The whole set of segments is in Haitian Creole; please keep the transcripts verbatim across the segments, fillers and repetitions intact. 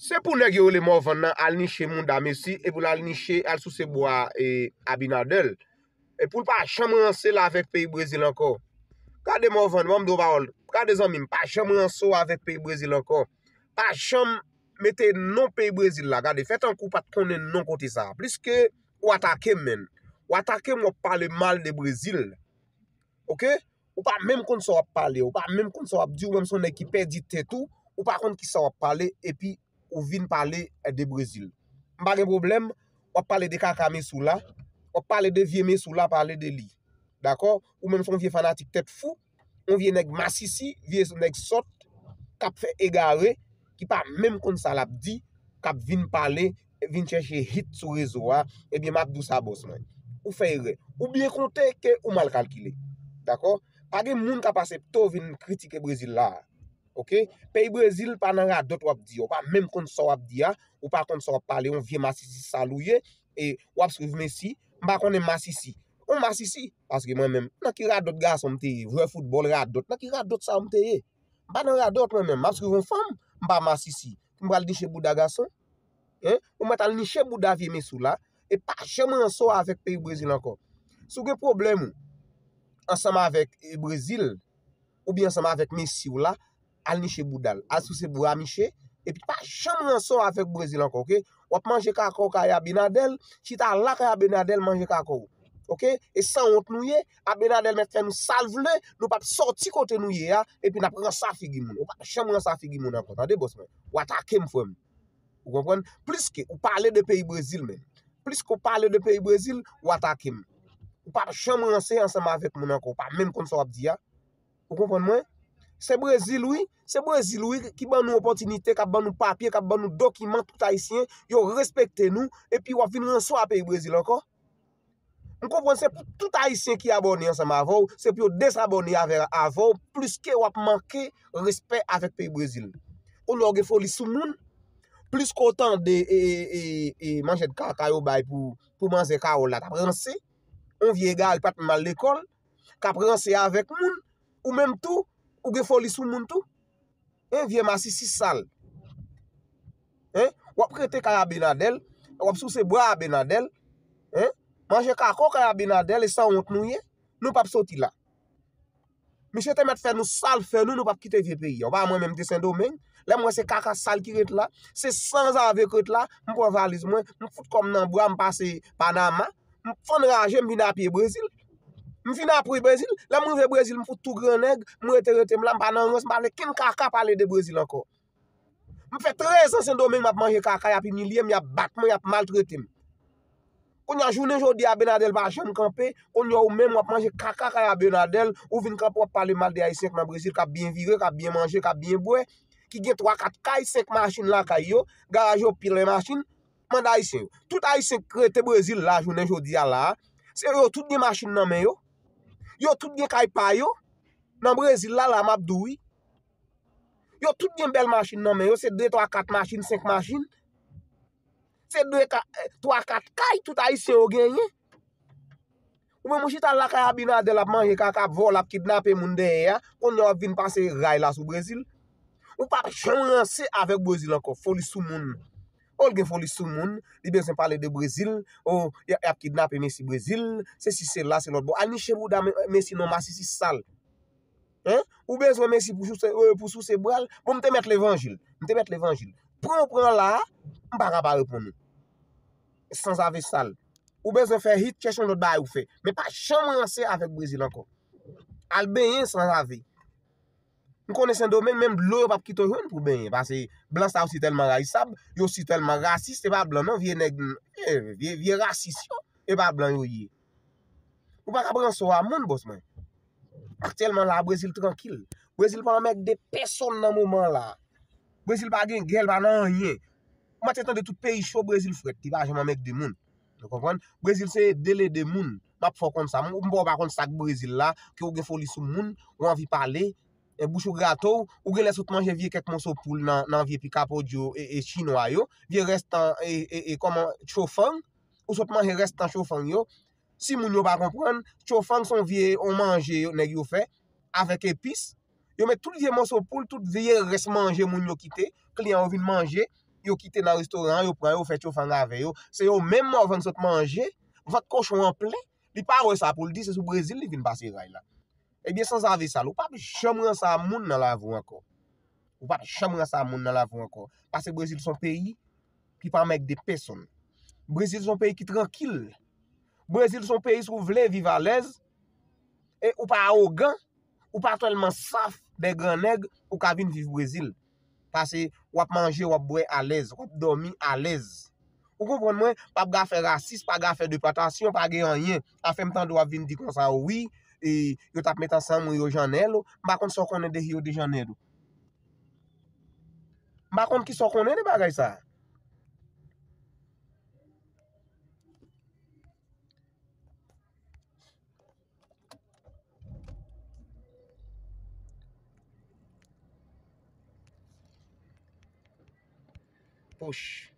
Se pou nèg yo rele Morvan nan al niche mouda Messi, epi l al niche, al souse bwa e, Abinader. E pou l pa janm ranse l avèk peyi Brezil ankò. Gade Morvan, ban m di w pawòl. Gade zanmi m, pa janm ranse w avèk peyi Brezil ankò. Pa janm mete non peyi Brezil la. Gade, fè tankou w pa t konnen non kote sa a. Pliske ou atake m, menn. Ou atake m, w ap pale mal de Brezil. Oke? Ou pa menm konn sa w ap pale, ou pa menm konn sa w ap di, ou menm se yon nèg ki pèdi tèt ou, ou pa konn ki sa w ap pale, epi ou vin pale de Brezil. M pa gen pwoblèm, w ap pale de kaka Messi w la, w ap pale de vye Messi w la, pale de li. Dakò? Ou menm se yon vye fanatik tèt fou, yon vye nèg masisi, vye nèg sòt, k ap fè egare, ki pa menm konn sa l ap di, k ap vin pale, vin chèche hit sou rezo a, ebyen m ap di w sa bòs mwen. Ou fè erè. Ou byen konte ke ou mal kalkile. Dakò? Pa gen moun k ap asepte w vin kritike Brezil la. Oke? Peyi Brezil pa nan radòt w ap di a. Ou pa menm konn sa w ap di a. Ou pa konn sa w ap pale. Yon vye masisi sal ou ye. E w ap swiv Messi. M pa konnen masisi. Yon masisi. Paske mwen menm, nan ki radòt gason m te ye? Jwè foutbòl radòt. Nan ki radòt sa a m te ye? M pa nan radòt mwen menm. M ap swiv yon fanm. M pa masisi. M pral niche bouda gason. Hein? Ou mèt al niche bouda vye Messi w la. E pa janm ranse w avèk peyi Brezil ankò. Si w gen pwoblèm ou ansanm avèk e, Brezil, oubyen ansanm avèk Messi w la, al niche bouda l. Al souse bwa miche, epi pa janm ranse w avèk Brezil ankò, oke? W ap manje kaka w kay Abinader, chita lakay Abinader manje kaka w. Oke? E sanwont nou ye, Abinader mèt fè nou sa l vle, nou p ap sòti kote nou ye a, epi n ap ranse a figi moun. Ou pa janm ranse a figi moun ankò, tande bòs mwen. W atake m, frè m. Ou konprann? Pliske ou pale de peyi Brezil, menn. Pliske ou pale de peyi Brezil, ou atake m. Ou p ap janm ranse ansanm avèk moun ankò. Ou pa menm konn sa w ap di a. Ou konprann mwen? Se Brezil, wi. Se Brezil, wi, ki ban nou opòtinite, k ap ban nou papye, k ap ban nou dokiman, tout Ayisyen, yo respekte nou, epi w ap vin ranse w a peyi Brezil ankò. M konprann se pou tout Ayisyen ki abòne ansanm avè w, se pou yo dezabòne avè, avè w, pliske w ap manke respè avèk peyi Brezil. Kounye a w gen foli sou moun, pliske w tande e, e, e, e manjèt kaka yo bay pou, pou manzè Kawòl la t ap ranse, yon vye egare ki pa t menm al lekòl, k ap ranse avèk moun, ou menm tou, ou gen foli sou moun tou. Hein, vye masisi sal. Hein? W ap rete kay Abinader, w ap souse bwa Abinader. Hein? Manje kaka w kay Abinader, e sanwont nou ye. Nou p ap soti la. Misye te mèt fè nou sa l fè nou, nou p ap kite vye peyi a. Ou pa mwen menm te Sendomeng. Lè m wè se kaka sal ki ret la, se sanzave k ret la, m pran valiz mwen, m fout kò m nan bwa, m pase Panama, m fann raje, m vin apye Brezil. M vin apye Brezil, lè m rive Brezil, m fout tou grannèg, m rete rete m la, m pa nan rans, m pa vle kenn kaka pale de Brezil ankò. M fè trèz an Sendomeng, m ap manje kaka, y ap imilye m, y ap bat mwen, y ap maltrete m. Kounye a, jounen jodi a, Abinader pa janm kanpe, kounye a, ou menm, w ap manje kaka kay Abinader, ou vin kanpe, w ap pale mal de Ayisyen k nan Brezil, k ap byen vire, k ap byen manje, k ap byen bwè, ki gen twa, kat kay, senk machin lakay yo, garaj yo plen machin, mande Ayisyen yo. Tout Ayisyen k rete Brezil la, jounen jodi a la, se yo tout gen machin nan men yo. Yo tout gen kay pa yo. Nan Brezil la, la, m ap di w wi. Yo tout gen bèl machin nan men yo, se de, twa, kat machin, senk machin. Se de, ka, twa, kat kay tout Ayisyen yo genyen. Ou menm ou chita lakay Abinader, l ap manje kaka, ap vòlè, ap kidnape moun dèyè a, kounye a w ap vin pase ray la sou Brezil. Ou p ap janm ranse avèk Brezil ankò, foli sou moun. O, l gen foli sou moun, li bezwen pale de Brezil, o, y, y ap kidnape Messi Brezil, sesi sela, se lòt bò. Al niche bouda Me-, Messi non, masisi sal. Hein? Ou bezwen Messi pou souse, euh, pou souse bra l? Bon, m te mèt levanjil. M te mèt levanjil. Pran ou pran la a, m pa ka pa reponn ou. Sanzave sal. Ou bezwen fè hit, chèche yon lòt bagay ou fè. Men pa janm ranse avèk Brezil ankò. Al benyen sanzave. M konnen Sendomeng, menm dlo yo p ap kite w jwenn pou benyen. Paske blan sa yo si tèlman rayisab, yo si tèlman rasis, se pa blan non, vye nèg, eh, vye, vye rasis yo, e pa blan yo ye. Ou pa ka pran so a moun, bòs mwen. Aktyèlman la, Brezil trankil. Brezil pa anmègde pèsonn nan moman la. Brezil pa gen gè, l pa nan anyen. Ou mèt tande tout peyi cho, Brezil frèt, li pa janm anmègde moun. Ou konprann? Brezil se ede l ede moun. M ap fè w konn sa. M, m pa w pa konn sa k Brezil la, ke w gen foli sou moun, ou anvi pale, e bouch ou grate w, ou genlè sot manje vye kèk moso poul nan, nan vye pikapodyo e, e chinwa yo, vye rèstan e, e, e kòman chofang, ou sot manje rèstan chofang yo. Si moun yo pa konprann, chofang se yon vye, yon manje yo, nèg yo fè avèk epis. Yo met tout vye moso poul, tout vye rès manje moun yo kite, kliyan yo vin manje, yo kite nan restoran an, yo pran yo, fè tchofang avè yo. Se yo menm Morvan sot manje, vant kochon an plen, li pa wè sa pou l di, se sou Brezil li vin pase ray la. Ebyen, sanzave sal, ou p ap janm ranse a moun nan lavi w ankò. Ou p ap janm ranse a moun nan lavi w ankò. Paske Brezil se yon peyi ki pa mank de pèsonn. Brezil se yon peyi ki trankil. Brezil se yon peyi, si w vle viv alèz, e ou pa awogan, ou pa tèlman saf dè gran nèg, ou ka vin viv Brezil. Paske w ap manje, w ap bwè alèz, w ap dòmi alèz. Ou konprann mwen? Pa gen afè rasis, pa gen afè depòtasyon, pa gen anyen. Afè m tande w ap vin di konsa, wi, e, yo t ap met ansanm, wi, yo Janèl, m pa konn sa w konnen de Rio de Janeiro. M pa konn ki sa w konnen de bagay sa. Poch.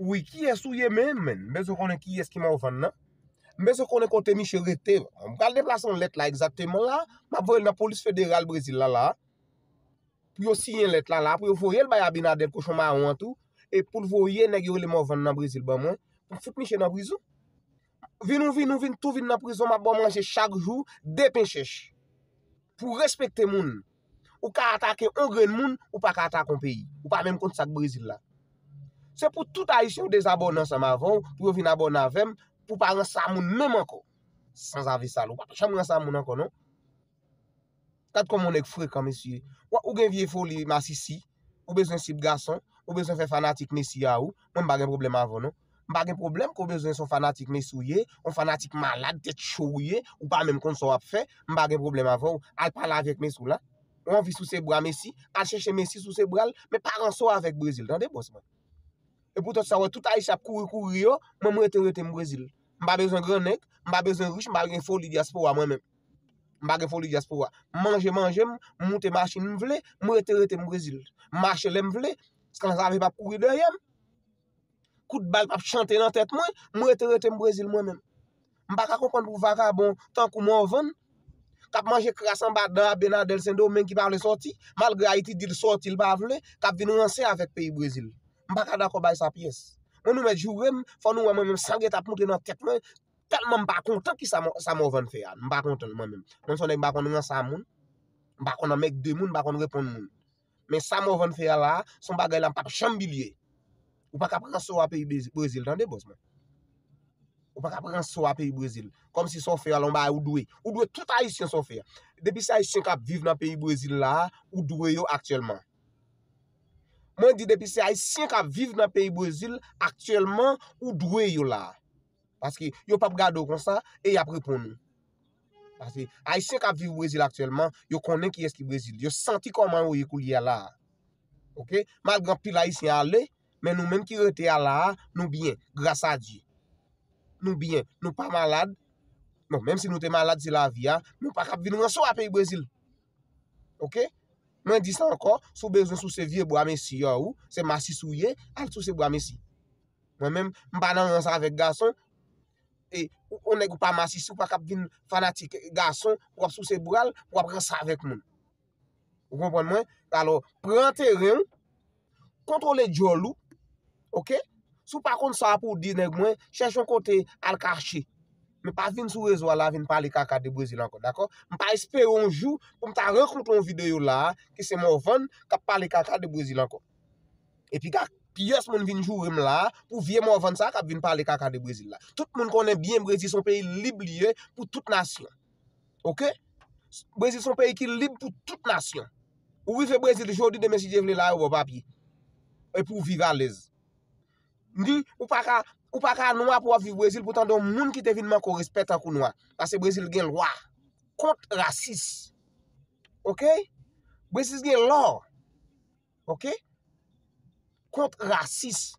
Wi, kiyès ou ye menm, menm? M bezwen konnen kiyès ki Morvan nan. M bezwen konnen kote misye rete. M pral deplase yon lèt la egzakteman la. M ap voye l nan polis federal Brezil la, la. Pou yo siyen lèt la, la. Pou yo voye l bay Abinader kochon mawon an tou. E pou l voye nèg yo rele Morvan nan Brezil ban mwen. Pou m fout misye nan prizon. Vin ou vin, ou vin, tou vin nan prizon, m ap ba w manje chak jou, de pen chèch. Pou w respekte moun. Ou ka atake yon grenn moun, ou pa ka atake yon peyi. Ou pa menm konn sa k Brezil la. Se pou tout Ayisyen yo dezabòne ansanm avè w, pou yo vin abòne avè m, pou w pa ranse a moun menm ankò. Sanzave sal, ou p ap janm ranse a moun ankò, non. Gad kòman yon nèg frekan, mesye. Ou, ou gen vye foli masisi, ou bezwen sib gason, ou bezwen fè fanatik Messi a ou, mwen m pa gen pwoblèm avè w, non. M pa gen pwoblèm ke w bezwen se yon fanatik Messi ou ye, yon fanatik malad, tèt cho ou ye, ou pa menm konn sa w ap fè, m pa gen pwoblèm avè w. Al pale avèk Messi w la. Ou anvi souse bra Messi, al chèche Messi souse bra l, men pa ranse w avèk Brezil, tande bòs mwen. E poutèt sa, w wè tout Ayisyen ap kouri kouri yo, mwen m rete rete m Brezil. M pa bezwen gran nèg, m pa bezwen rich, m pa gen foli dyaspora mwen menm. M pa gen foli dyaspora. M manje manje m, m moute machin m vle, m rete rete m Brezil. M mache lè m vle, sanzave p ap kouri dèyè m. Kout bal p ap chante nan tèt mwen, m rete rete m Brezil mwen menm. M pa ka konprann pou vakabon tankou Morvan k ap manje kras anba dan Abinader Sendomeng ki pa vle sòti, malgre Ayiti di l sòti, l pa vle, k ap vin ranse avèk peyi Brezil. M pa ka dakò bay sa pyès. Mwen nou mèt joure m, fò nou wè mwen menm san gèt ap moute nan tèt mwen, tèlman m pa kontan ki sa Mo-, sa Morvan fè a. M pa kontan l mwen menm. Mwen se yon nèg m pa konn ranse a moun, m pa konn anmègde moun, m pa konn reponn moun. Men sa Morvan fè a la, se yon bagay la m p ap janm bliye. Ou pa ka ranse a peyi Brezi-, Brezil, tande bòs mwen. Ou pa ka ranse a peyi Brezil. Kòmsi sa w fè a la, yon bagay ou dwe. Ou dwe tout Ayisyen sa w fè a. Depi se Ayisyen k ap viv nan peyi Brezil la, ou dwe yo aktyèlman. Mwen di depi se Ayisyen k ap viv nan peyi Brezil aktyèlman, ou dwe yo la. Paske yo p ap gade w konsa e y ap reponn ou. Paske Ayisyen k ap viv Brezil aktyèlman, yo konnen kiyès ki Brezil. Yo santi kòman yo ye koulye a la a. Oke? Malgre anpil Ayisyen ale, men nou menm ki rete a la a, nou byen, gras a Dye. Nou byen, nou pa malad. Bon, menm si nou te malad, se lavi a, nou pa ka ap vin ranse a peyi Brezil. Oke? Mwen di sa ankò, si w bezwen souse vye bra Messi a ou, se masis ou ye, al souse bra Messi. Mwen menm, m pa nan rans avèk gason. E, ou, ou nèg ou pa masisi, ou pa ka ap vin fanatik gason, pou w ap souse bra l, pou w ap ranse avèk moun. Ou konprann mwen? Alò, pran teren w, kontwole djòl ou, oke? Si w pa konn sa pou w di nèg mwen, chèche yon kote al kache. Men pa vin sou rezo a la vin pale kaka de Brezil ankò, dakò? M pa espere yon jou pou m ta rankontre yon videyo la a, ke se Morvan k ap pale kaka de Brezil ankò. Epi ka pyès moun vin joure m la a pou vye Morvan sa a k ap vin pale kaka de Brezil la. Tout moun konnen byen Brezil se yon peyi lib li ye pou tout nasyon. Oke? Brezil se yon peyi ki lib pou tout nasyon. Ou rive Brezil jodi, demen si Dye vle la yo ba w papye. Epi w viv alèz. M di, ou pa ka, ou pa ka nwa pou w ap viv Brezil pou tande yon moun ki te vin manke w respè tankou nwa. Paske Brezil gen lwa kont rasis. Oke? Brezil gen lò. Oke? Kont rasis.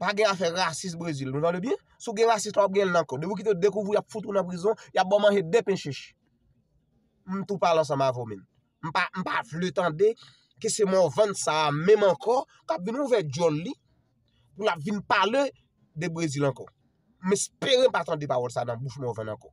Pa gen afè rasis Brezil. Nou tande byen? Si w gen rasis la, w ap gen l nan kò w. Depi w kite yo dekouvri w, y ap fout ou nan prizon, y ap ba w manje de pen chèch. M tou pale ansanm avè w menm. M pa, m pa vle tande ke se Morvan sa a menm ankò k ap vin ouvè djòl li pou l ap vin pale de Brezil ankò. M espere m pa tande pawòl sa nan bouch Morvan ankò.